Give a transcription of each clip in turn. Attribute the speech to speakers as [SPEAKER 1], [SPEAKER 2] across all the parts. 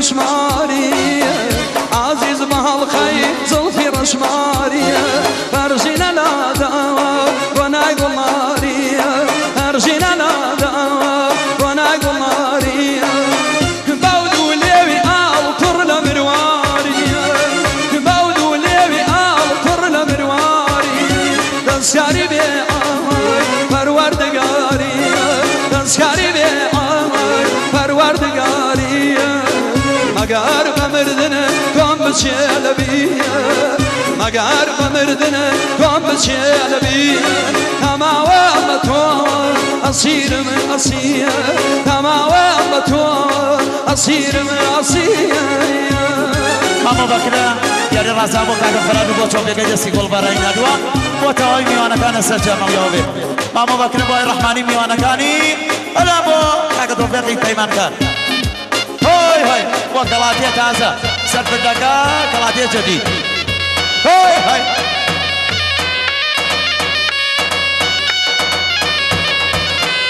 [SPEAKER 1] ڕەشماری عازیز بە هەڵقەی زڵفی ڕەشماری هەرژینە لاداوە ڕۆنای گوڵناری هەرژینە لاداوە ڕۆنای گوڵناری باود و لێوی ئاڵ پڕ لە مرواری باود و لێوی ئاڵ پڕ لە مرواری دەستکاری بێ ئاوای پەروەردگاری دەستکاری بێ ئاوای پەروەردگاری مەگەر بە مردن تۆم بچێ لە بیر مەگەر بە مردن تۆم بچێ لە بیر تەماوە بە تۆ ئەسیرم ئەسیر تەماوە بە تۆ ئەسیرم ئەسیر.
[SPEAKER 2] مامۆ بەکرە دیاری ڕازا بۆ کاکە فەراد و بۆ چۆپێکەی دەستی گوڵبارای نادووە بۆ تەواوی میوانەکانە سەرجەمەڵیەوە بێ مامۆ بەکرە بۆ ئای ڕەحمانی میوانەکانی ئەلا بۆ کاکە تۆفیقی پەیمانکار هۆی هۆی بۆ کەڵاتیە تازە سەرپردەکە کەڵاتیە جەدید هۆی هۆی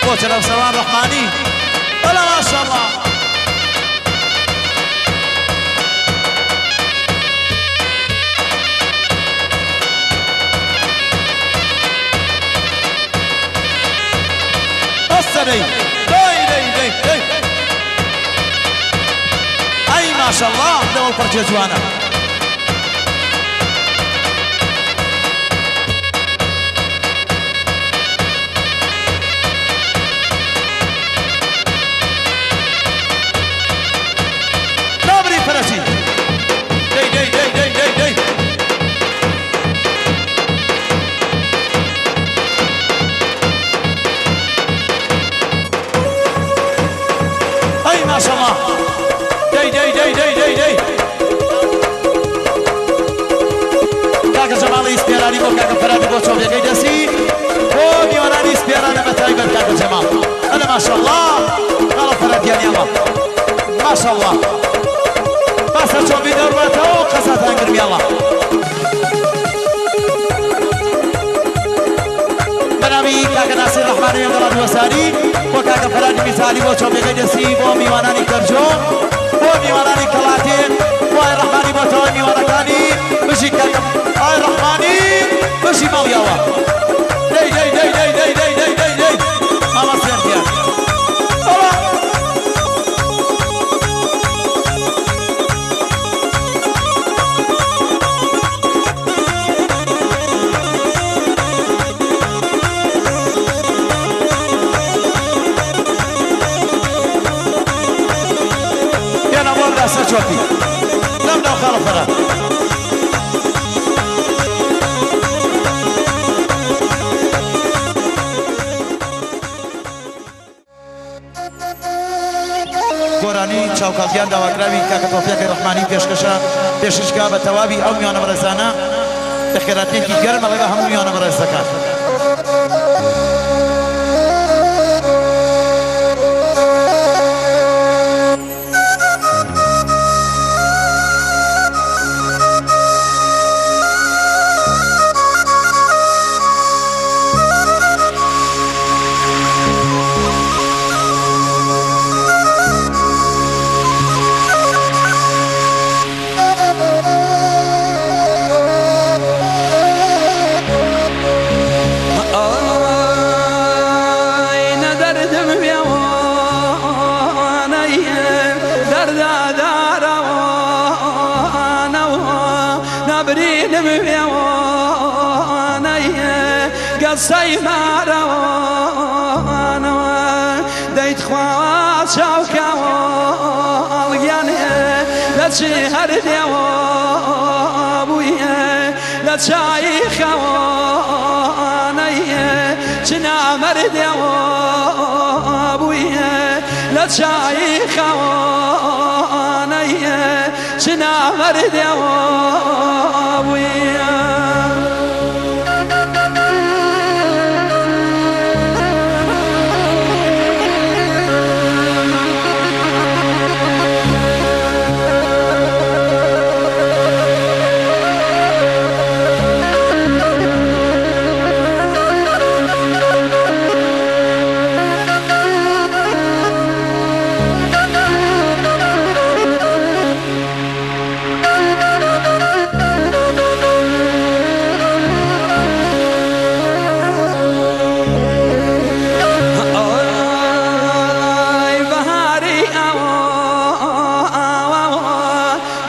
[SPEAKER 2] بۆ چەلەوسەوان ڕەحمانی ئەلا ماشاءاللە. ئەسەرەی دەی دەی دەی دەی ئەی ماشاءاللە لەوە پڕجێ جوانە. نابری فەرەجی دەی دەی دەی دەی دەی دەی ئەی ماشاءاللە دەی دەی دەی دەی دەی دەی کاکە جەماڵی سپێرانی بۆ کاکە فەرادی بۆ چۆپێکەی دەستی بۆ میوانانی سپێرانە بە تایبەت کاکە جەماڵ ئەلە ماشاءاللە خاڵە فەراد گیانی ئەڵڵا ماشاءاللە باسە چۆپی دەڕواتەوە و قەزاتان گرمی ئەڵڵا. بەناوی کاکە ناسر ڕەحمانی ئەگەڵات وەساری بۆ کاکە فەرادی میزالی بۆ چۆپێکەی دەستی بۆ میوانانی کەرجۆ بۆ میوانانی کەڵاتێ بۆ ئای ڕەحمانی بۆ تەواوی میوانەکانی بژی کاکە ئای ڕەحمانی بژی ماڵیاوە دەی دەی دەی دەی دەی دەی دەی دەی دەی مامە سێر گیان ئەوە بێنە بۆ برا سەر چۆپی لەم ناو خاڵە فەرا. گۆرانی چاوکاڵگیان داواکراوی کاکە تۆفیقی ڕەحمانی پێشکەشە پێشکەشکا بە تەواوی ئەو میوانە بەڕێزانە بە خێراتنێکی گەرم ئەڵێ بە هەموو میوانە بەڕێزەکان.
[SPEAKER 1] ئای نەدەردم بێوانەی دەردادارەوانەوە نەبرینم بێوانەی گەسەی مارەوانەوە دەیتخوا چاوکەوە ئەڵگیانێ لە چی هەر دێوە بوویە لە چای خەوانەیە چ نامەردێوە بوویە لە چای خەوانەیە چ نامەردێوە بوویە.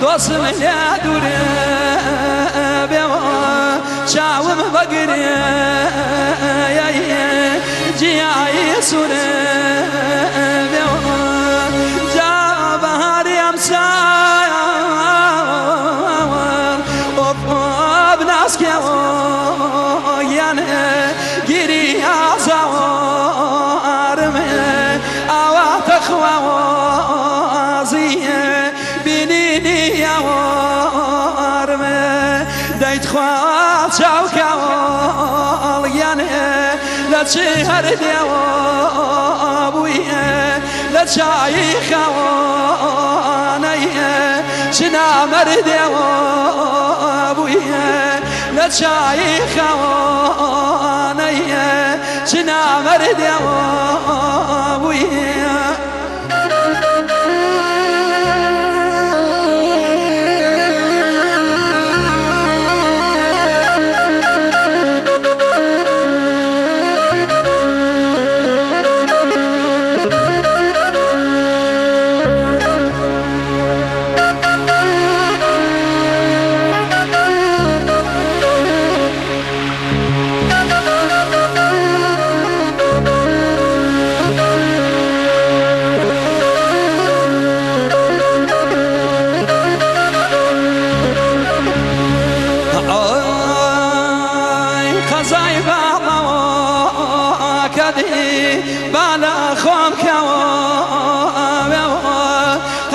[SPEAKER 1] دۆستم لێ دوورێ بێەوە چاوم بەگرێ جیایی سوورێ بێەوە جا بەهاری ئەمساڵ ئۆف ناسکەوە گیانێ گیری ئازارم ئاوا تەخوازیە بینینی یاوارم دەیتخوا چاوکاوڵ گیانێ لە چ هەر دێوە بوویە لە چایی خەوانەیە چ نامەردێوە بوویە لە چایی خەوانەیە چ نامەردێوە بوویە.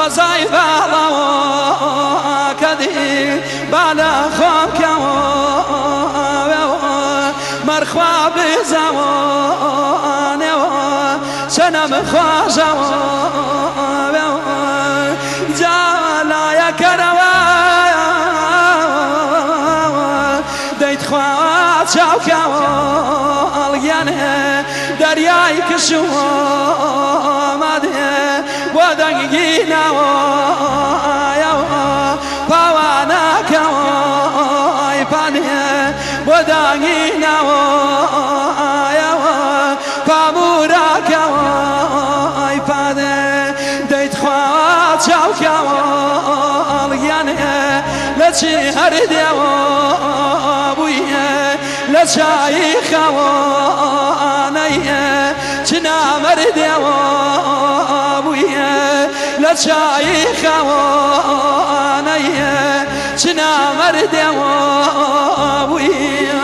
[SPEAKER 1] قەزای باڵەوە کەدی بالا خۆم کەوە مەرخوا بزەوانەوە چەنەم خوازەوە جا لایەکەرەوە دەیتخوا چاوکەوە گیانێ دەریای کشومادێ بۆ دەنگی ناوایەوە پاوانەکەوەی پانێ بۆ دەنگی ناوایەوە پامورەکەوەی پانێ دەیتخوا چاوکەوە گیانێ لە چی هەر دێوە بوویە لە چایی خەوانەیە چ نامەردێوە بوویە لە چایی خەوانەیە چ نامەردێوە بوویە.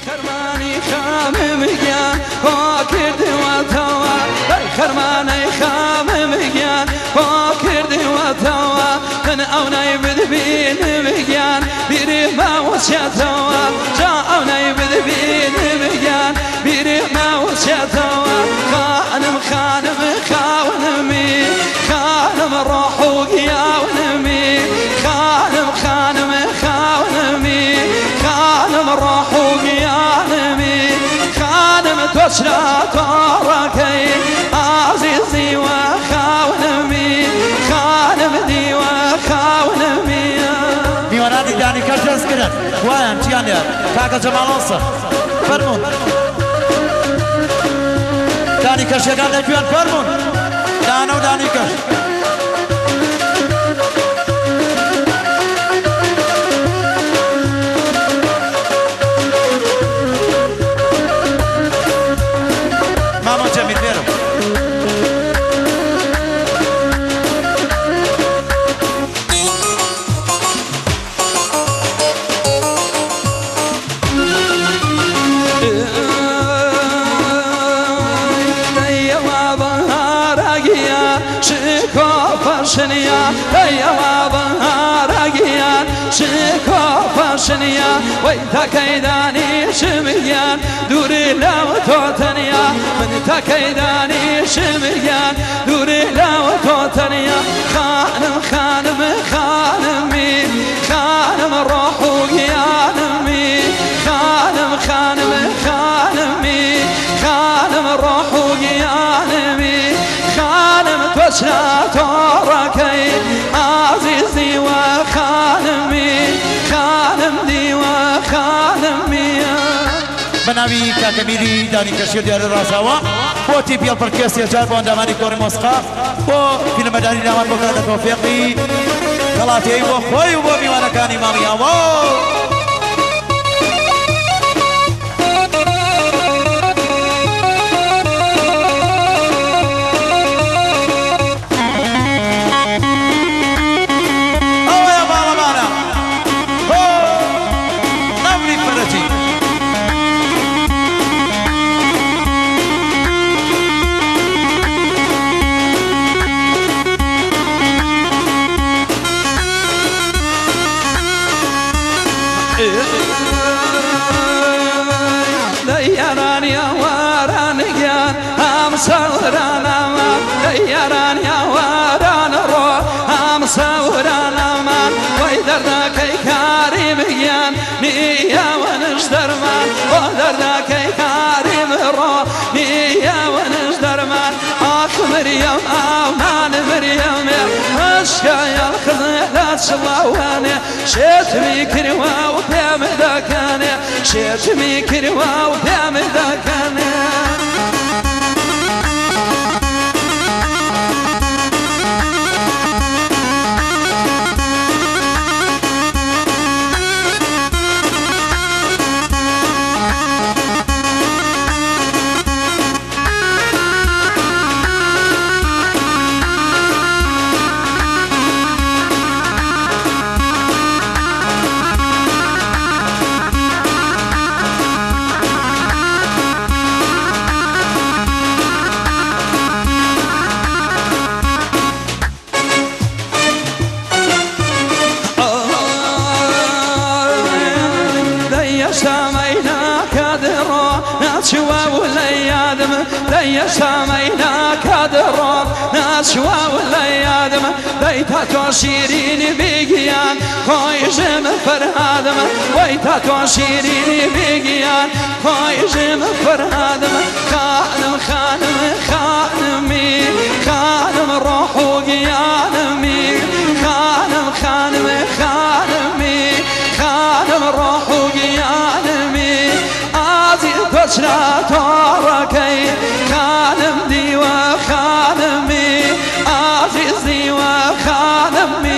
[SPEAKER 1] خەرمانی خامم گیان بۆ کردوەتەوە خەرمانەی خامم گیان بۆ کردوەتەوە من ئەو نای بدبینم گیان بیری ماوەچێتەوە جا ئەو نای بدبینم گیان بیری ماوەچێتەوە خانم خانم خاونمی خانم ڕۆح و گیاونمی خانم خانم خاونمی خانم ڕۆح و گیانمی خانم تۆچرا تۆڕەکەی ئازیزی وە خاونمی خانم دیوە خاونمی.
[SPEAKER 2] میوانانی دانیکەش دەستکردن وایان چیان لێ کاکە جەماڵۆسە فەرموون دانیکەشەکان لەگوێن فەرموون دانە و دانیکەش. مامۆ جەمیل لێرە.
[SPEAKER 1] شنیا ئەیەوا بەهارەگیان شکۆ پەشنیا وەی تەکەیدانیشم گیان دووری لەوە تۆ تەنیا من تەکەیدانیشم گیان دووری لەوە تۆ تەنیا خانم خانم خانمی خانم ڕۆح و گیانمی خانم خانم خانمی خانم ڕۆح و گیانمی خانم تۆچرا تۆڕەکەی ئازیزی وە خانمی خانم دیوە خانمی.
[SPEAKER 2] بەناوی کاکەمیری دانیکەشی دیارە ڕازاوە بۆ تیپی هەڵپەڕکێ سێ جار بۆ ئەندامانی کۆڕی مۆسیقا بۆ فیلمبەرداری لاوان بۆ کاکە تۆفیقی کەڵاتێی بۆ خۆی و بۆ میوانەکانی ماڵی ئاوا. ئەوەیە باڵەبانە هۆ نەمری فەرەجی.
[SPEAKER 1] لە یاران یاواران گیان هەم سەورانەمان لە یاران یاواران ڕۆ هەم سەورانەمان وەی دەردەکەی کاریم گیان نییەوەنش دەرمان بۆ دەردەکەی کاریم ڕۆ نییەوەنش دەرمان ئاخ مریم ئامان مریم عشقایان خزلات چڵاوانێ شێتمی کردوە و پێم دەکەنێ شێتمی کردوە و پێم دەکەنێ. دەی تا تۆ شیرینی بگیان خۆیژم فەرهادم وەی تا تۆ شیرینی بگیان خۆیژم فەرهادم خانم خانم خانمی خانم ڕۆح و گیانمی خانم خانم خانمی خانم ڕۆح و گیانمی ئازی تۆچرا تۆڕەکەی خانم دیوە خانمی ئازیز دیوە خانمی.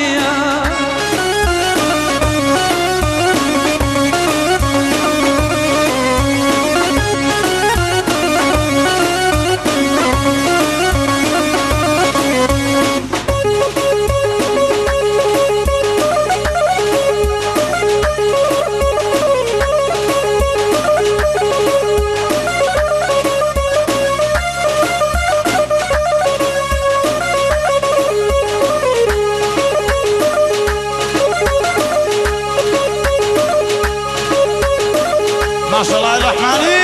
[SPEAKER 2] ما شاء الله الرحمن الله.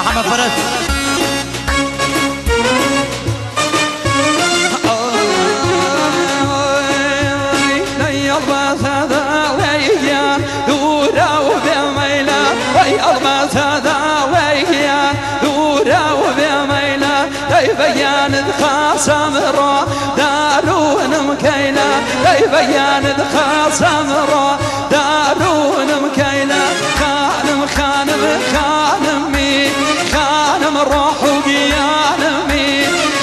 [SPEAKER 2] حمد فرج
[SPEAKER 1] خانم خانم خانمي خانم روح وقيانمي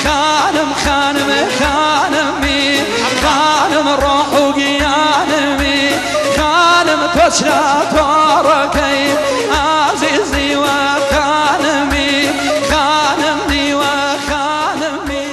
[SPEAKER 1] خانم خانم خانمي خانم روح وقيانمي خانم تشرا توركي عزيزي وخانمي خانم دي وخانمي.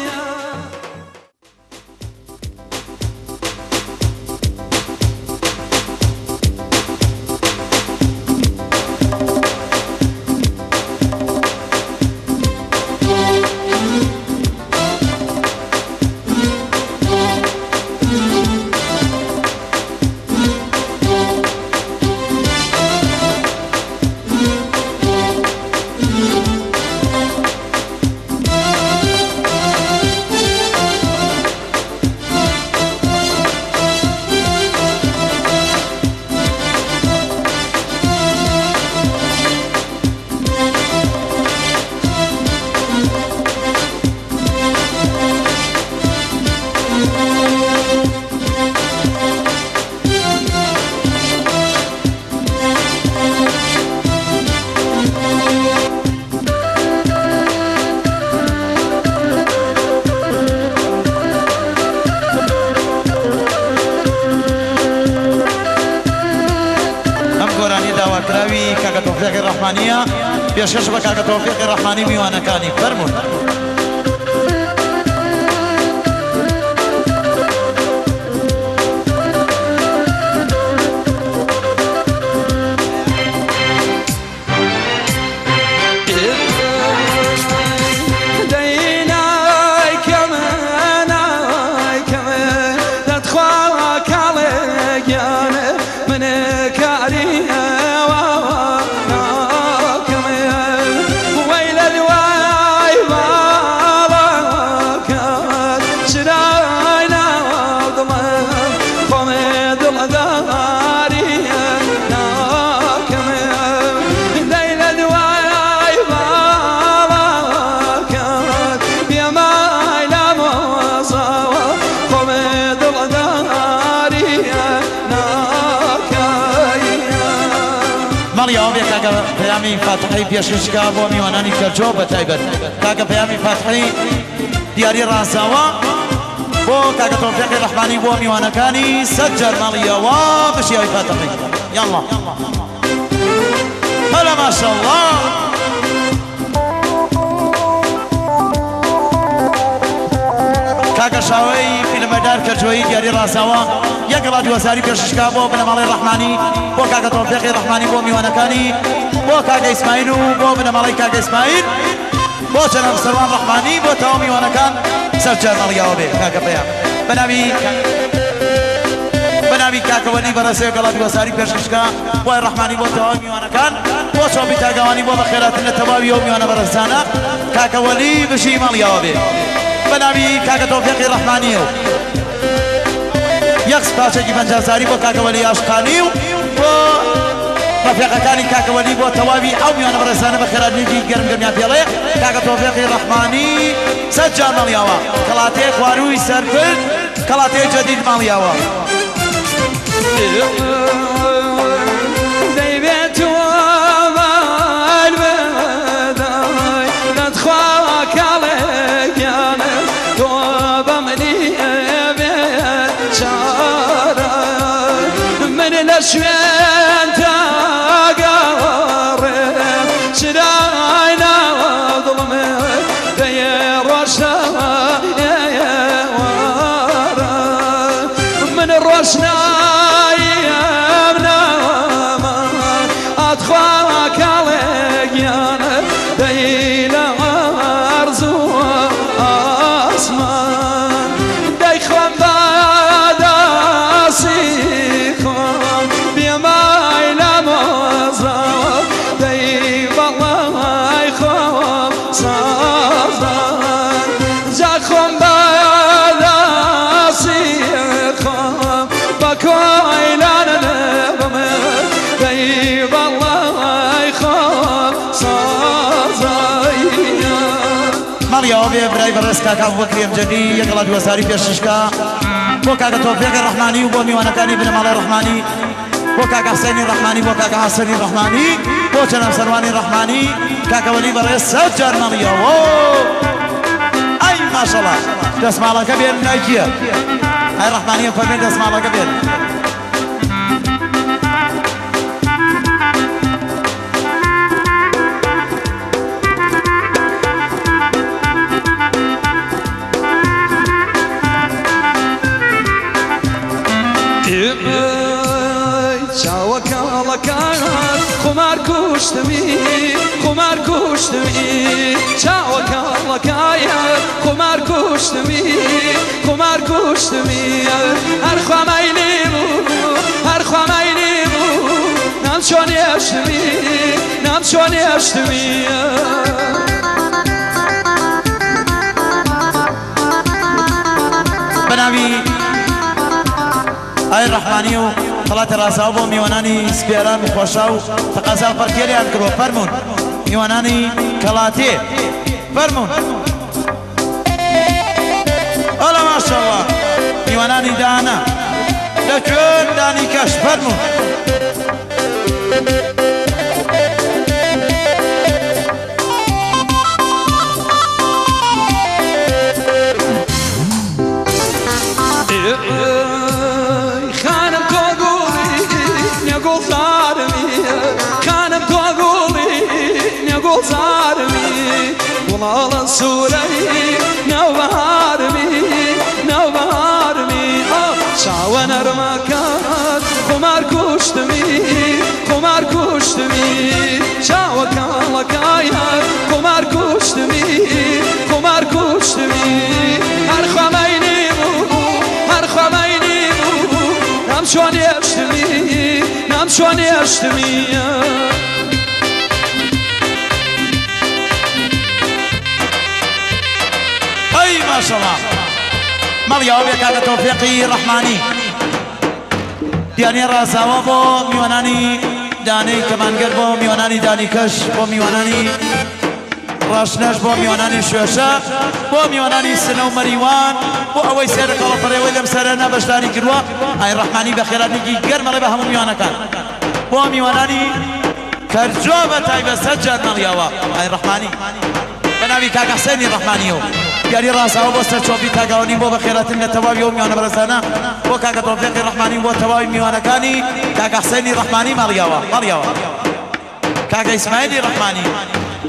[SPEAKER 2] ڕەحمانییە پێشکەش بە کاکە تۆفیقی ڕەحمانی و میوانەکانی. فەرموون. ماڵی ئاوا بێ کاکە پەیامی فاتحەی پێشکەشکا بۆ میوانانی کەرجۆ بە تایبەت کاکە پەیامی فاتحەی دیاری ڕازاوە بۆ کاکە تۆفیقی ڕەحمانی بۆ میوانەکانی سەد جار ماڵی ئاوا بژی ئەوی فاتحەی یاڵڵا هەلا ماشاءاللە. کاکە شاوەی فیلمبەردار کەرجۆیی دیاری ڕازاوە یەک گەڵا دووەزاری پێشکەشکا بۆ بنەماڵەی ڕەحمانی بۆ کاکە تۆفیقی ڕەحمانی بۆ میوانەکانی بۆ کاکە ئیسماعیل و بۆ بنەماڵەی کاکە ئیسماعیل بۆ جەناب سەروان ڕەحمانی بۆ تەواو میوانەکان سەرجار ماڵیاوە بێ کاکە پەیام بەناوی بەناوی کاکە وەلی بەڕێزێ گەڵا دووەزاری پێشکەشکا وای ڕەحمانی بۆ تەواوی میوانەکان بۆ چۆپی تاگاوانی بۆ بەخێراتن لە تەواوی ئەو میوانە بەڕێزانە کاکە وەلی بژی ماڵیاوە بێ بەناوی کاکە تۆفیقی ڕەحمانی و یەک سپاچێکی پەنجازاری بۆ کاکە وەلی ئاشقانی و بۆ ڕەفیقەکانی کاکە وەلی بۆ تەواوی ئەو میوانە بەڕێزانە بەخێراتنێکی گەرم گەرمیان پێڵێ کاکە تۆفیقی ڕەحمانی سەرجار ماڵیاوە کەڵاتێ خوارووی سەرپرد کەڵاتێ جەدید ماڵیاوە.
[SPEAKER 1] شوێن تاگەڕێم چرای ناو دڵم دەیێ ڕۆژنایێوارە من ڕۆژناییم ناما ئاتخوا کاڵێ گیانە دەی لە ئارزوو ئاسمان دەی خۆم باداسی خۆم بێمای لە مۆزاوە دەی بەڵای خۆم سازان جا خۆم باداسی خۆم بە کۆیلانە نەبم دەی بەڵای خۆم سازاییە.
[SPEAKER 2] ماڵی ئاوا بێ برای بەڕێز کاکە ئەبوبەکری ئەمجەدی یەک گەڵا دووەزاری پێشکەشکا بۆ کاکە تۆفیقی ڕەحمانی و بۆ میوانەکانی بنەماڵەی ڕەحمانی بۆ کاکە حسێنی ڕەحمانی بۆ کاکە حەسەنی ڕەحمانی بۆ جەناب سەروانی ڕەحمانی کاکە وەلی بەڕێز سەد جار ماڵی ئاوا ئەی ماشەڵا دەسماڵەکە بێن لای کیە ئەی ڕەحمانیە فەرمێ دەسماڵەکە بێن.
[SPEAKER 1] چاوە کاڵەکانت خمار کوشتمی خمار کوشتمی چاوە کاڵەکایت خمار کوشتمی خمار کوشتمی هەر خوامای لێ بوو هەر خوامای لێ بوو نام چۆن هێشتمی نام چۆن هێشتمی.
[SPEAKER 2] بەناوی ئای ڕەحمانی و خەڵاتی ڕازاوە بۆ میوانانی سپێران و خۆشا و تەقازا و پەڕکێریان کردووە. فەرموون میوانانی کەڵاتێ فەرموون. ئەڵا ماشەڵڵا میوانانی دانا لە کوێن دانی کەش فەرموون.
[SPEAKER 1] خانم تۆ گوڵی نێگوڵزارمی خانم تۆ گوڵی گوڵزارمی گوڵاڵە سوورەی ناو بەهارمی ناو بەهارمی چاوە نەرمەکەت خمار کوشتمی خمار کوشتمی چاوە کاڵەکایت خمار کوشتمی خمار کوشتمی هەر خەمەینی بوو هەر خەمەینی بوو نامچۆن هێشتمی نامچۆن هێشتمی.
[SPEAKER 2] ئەی ماشەڵا مەڵیاوە بێ کاکە تۆفیقی ڕەحمانی دیانی ڕازاوە بۆ میوانانی دانەی کەمانگەر بۆ میوانانی دانیکەش بۆ میوانانی ڕاشنەش بۆ میوانانی شوێشە بۆ میوانانی سنە و مەریوان بۆ ئەوەی سێرەکەڵە پەڕێوەی لەم سەرە بەشداری کردووە. ئای ڕەحمانی بەخێراتێکی گەرمەڵێ بە هەموو میوانەکان بۆ میوانانی کەرجۆ بە تایبەت سەد جار مەڵیاوە. ئای ڕەحمانی بە ناوی کاکە حسێنی ڕەحمانیەوە دیاری ڕازاوە بۆ سەرچۆپی تاگاوانی بۆ بەخێراتن لە تەواوی ئەو میوانە بەڕێزانە بۆ کاکە تۆفیقی ڕەحمانی بۆ تەواوی میوانەکانی کاکە حسێنی ڕەحمانی ماڵیاوە ماڵیاوە. کاکە ئیسماعیلی ڕەحمانی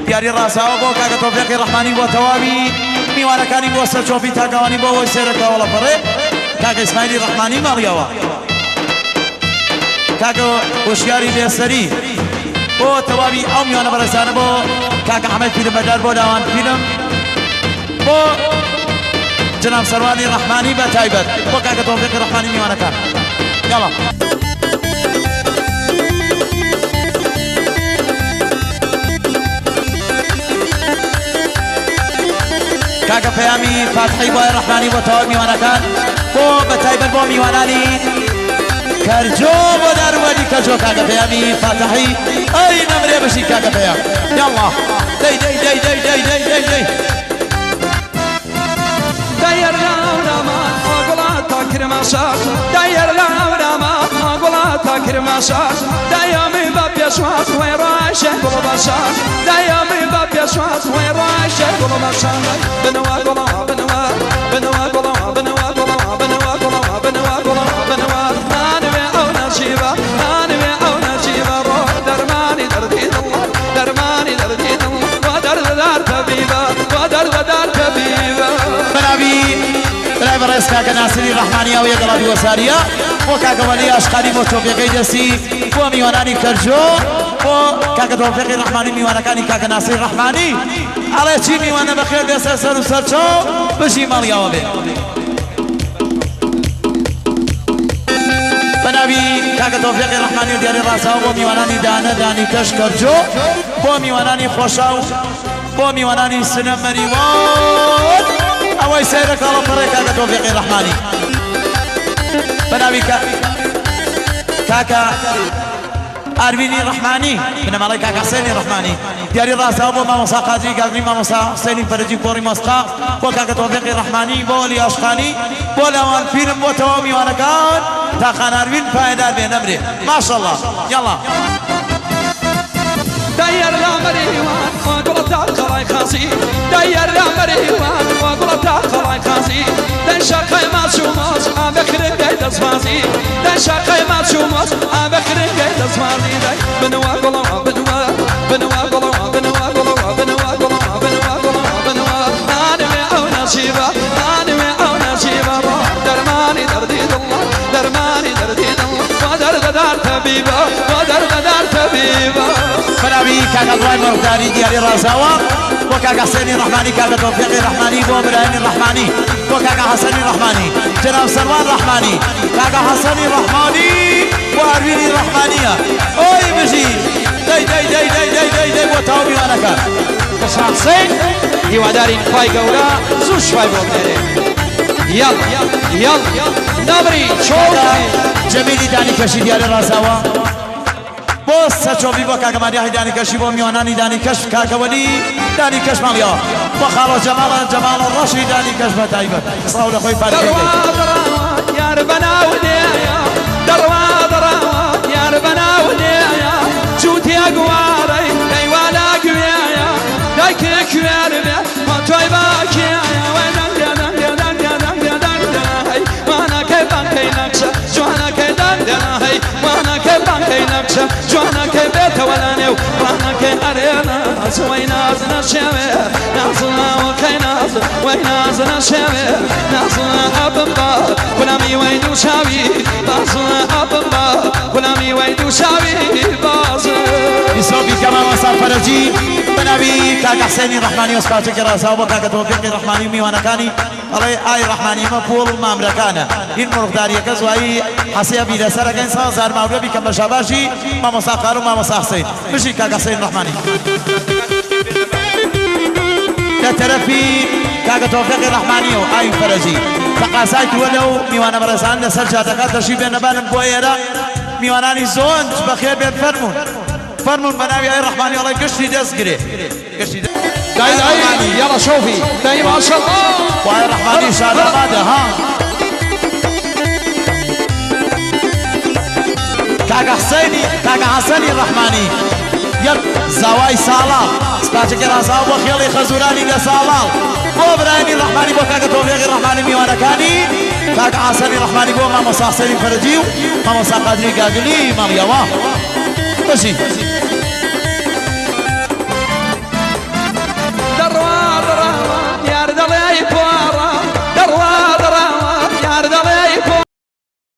[SPEAKER 2] دیاری ڕازاوە بۆ کاکە تۆفیقی ڕەحمانی بۆ تەواوی میوانەکانی بۆ سەرچۆپی تاگاوانی بۆ ئەوەی سێرەکەوەڵە پەڕێ کاکە ئیسماعیلی ڕەحمانی ماڵیاوە. کاکە هۆشیاری لێسەری بۆ تەواوی ئەو میوانە بەڕێزانە بۆ کاکە حەمەد فیلمبەردار بۆ لاوان فیلم بۆ جەناب سەروانی ڕەحمانی بە تایبەت بۆ کاکە تۆفیقی ڕەحمانی میوانەکان. یاڵا کاکە پەیامی فاتحی بۆ ڕەحمانی بۆ تەواوی میوانەکان بۆ بە تایبەت بۆ میوانانی کەرجۆ بۆ داروبەری کەرجۆ کاکە پەیامی فاتحی ئەی نەمرێ بژی کاکە پەیام. یاڵا دەی دەی دەی دەی دەی دەی دەی دەی
[SPEAKER 1] دایر لاورامان گوڵاتا کرماشان دایر لاورامان گوڵاتا کرماشان دایامی بە پێشواز وەی ڕایشە گوڵ باشان دایامی بە پێشواز وەی ڕایشە گوڵ باشان بنەوە گوڵەوە بنەوە بنەوە گوڵەوە بنەوە گوڵەوە بنەوە گوڵەوە بنەوە گوڵەوە بنەوە نانوێ ئەو نەجیبە نانوێ ئەو نەجیبە ڕۆ دەرمانی دەردی دڵ دەرمانی دەردی دڵ وا دەردەدار تەبیبە وا دەردەدار تەبیبە.
[SPEAKER 2] بەناوی برای بەڕێز کاکە ناسری ڕەحمانی ئەو یەگەڵاوی وەساریە بۆ کاکە وەلی ئاشقانی بۆ تۆفیقەی دەستی بۆ میوانانی کەرجۆ بۆ کاکە تۆفیقی ڕەحمانی میوانەکانی کاکە ناسری ڕەحمانی ئەڵێ چی میوانە بەخێر بێ سەر سەر و سەرچاو بژی ماڵیاوە بێ. بە ناوی کاکە تۆفیقی ڕەحمانی و دیاری ڕازاوە بۆ میوانانی دانە دانی کەش کەرجۆ بۆ میوانانی خۆشاو بۆ میوانانی سنە مەریوان ئەوەی سەیرەکەڵە پەڕێ کاکە تۆفیقی ڕەحمانی بە ناوی کاکە ئاروینی ڕەحمانی بنەماڵەی کاکە حسێنی ڕەحمانی دیاری ڕاستاوە بۆ مامۆسا قادری کاکری مامۆسا حسێنی فەرەجی کۆڕی مۆسقا بۆ کاکە تۆفیقی ڕەحمانی بۆ وەلی ئاشقانی بۆ لاوان فیلم بۆ تەواو میوانەکان تا خان ئاروین پایەدار بێ نەمرێ. ماشەڵڵا یاڵا
[SPEAKER 1] دایر لا مریوان وقلتا قڵای خازی دایر لا مریوان وقلتا قڵای خازی دەن شەقەی ماچ و ماچ ئابەخرنگەی دەستبازی دەن شەقەی ماچ و ماچ ئابەخرنگەی دەستبازی دەی بنەوە گوڵەوە بنەوە بنەوە گوڵەوە بنەوە گوڵەوە بنەوە گوڵەوە بنەوە گوڵەوە بنەوە نانوێ ئەو نەجیبە نانوێ ئەو نەجیبە ڕۆ دەرمانی دەردی دڵ دەرمانی دەردی دڵ وا دەردەدار تەبیبە وا دەردەدار تەبیبە.
[SPEAKER 2] بەناوی کاکە دوای مەڕداری دیاری ڕازاوە بۆ کاکە حسێنی ڕەحمانی کاکە تۆفیقی ڕەحمانی بۆ برایانی ڕەحمانی بۆ کاکە حەسەنی ڕەحمانی جەناب سەروان ڕەحمانی کاکە حەسەنی ڕەحمانی بۆ ئاروینی ڕەحمانیە ئۆی بژی دەی دەی دەی دەی دەی دەی دەی بۆ تەواو میوانەکان.
[SPEAKER 1] حسین هیوادارین خوای گەورە زوو شفای بۆ بنێرێ. یاڵا یاڵا نامری چۆڵ
[SPEAKER 2] جەمیلی دانی کەشی دیاری ڕازاوە بۆ سەرچۆپی بۆ کاکە مادیحی دانی کەشی بۆ میوانانی دانی کەش کاکە وەلی دانی کەش ماڵیەوە بۆ خاڵۆ جەماڵە جەماڵە ڕەشی دانی کەش بە تایبەت سڵاو لە خۆی فاتحەی دەی.
[SPEAKER 1] یار بەناو دێیە دەڕوا دەڕاوە یار بەناو دێیە جووتێ گوارەی دەیوالا گوێیە دایکێ کوێر بێ تۆی باکێیە وەی دەنگ دەنگ دەنگ دەنگ دەنگ هەی وانەکەی بانکەی نەخشە جوانەکەی دەنگ هەی وانەکەی بانکەی نەخشە جوانەکەی بێتەوە لە نێو ڕانەکەی ئەرێ ناز وەی ناز نەشێوێ ناز وەکەی ناز وەی ناز نەشێوێ ناز ئەبم بە غولامی وەی دوو چاوی باز ئەبم بە غولامی وەی دوو چاوی باز.
[SPEAKER 2] یوسفی کە مامۆستا فەرەجی بە ناوی کاکە حسێنی ڕەحمانی و سپاچێکی ڕازاوە بۆ کاکە تۆفیقی ڕەحمانی و میوانەکانی ئەڵێ ئای ڕەحمانی ئەمە پووڵ مامرەکانە هین مرغداریەکە زوایی حەسێبی لەسەرەکەین 100,000 ماورە بیکەم بە شاباشی مامۆستا قار و مامۆستا حسین بژی کاکە حسین ڕەحمانی لە تەرەفی کاکە تۆفیقی ڕەحمانی و ئای فەرەجی تەقاسای دووە لەو میوانە بەڕێزان لەسەر جادەکە تەشریف بێنەبانم بۆ ئێرە میوانانی زۆنج بەخێر بێن فەرموون فەرموون بە ناوی ئای ڕەحمانی ئەڵێ گشتی دەست گرێ گشتی دەست
[SPEAKER 1] داي داي يلا شوفي داي ما شاء الله
[SPEAKER 2] وای ڕەحمانی شادامادە ها کاکە حسێنی کاکە حەسەنی ڕەحمانی یەک زاوای ساڵاڵ سپاچەکە ڕازاوە بۆ خێڵی خەزورانی لە ساڵاڵ بۆ برایانی ڕەحمانی بۆ کاکە تۆفیقی ڕەحمانی میوانەکانی کاکە حەسەنی ڕەحمانی بۆ مامۆستا حسێنی فەرەجی و مامۆستا قادری گاگلی ماڵیاوا بژی.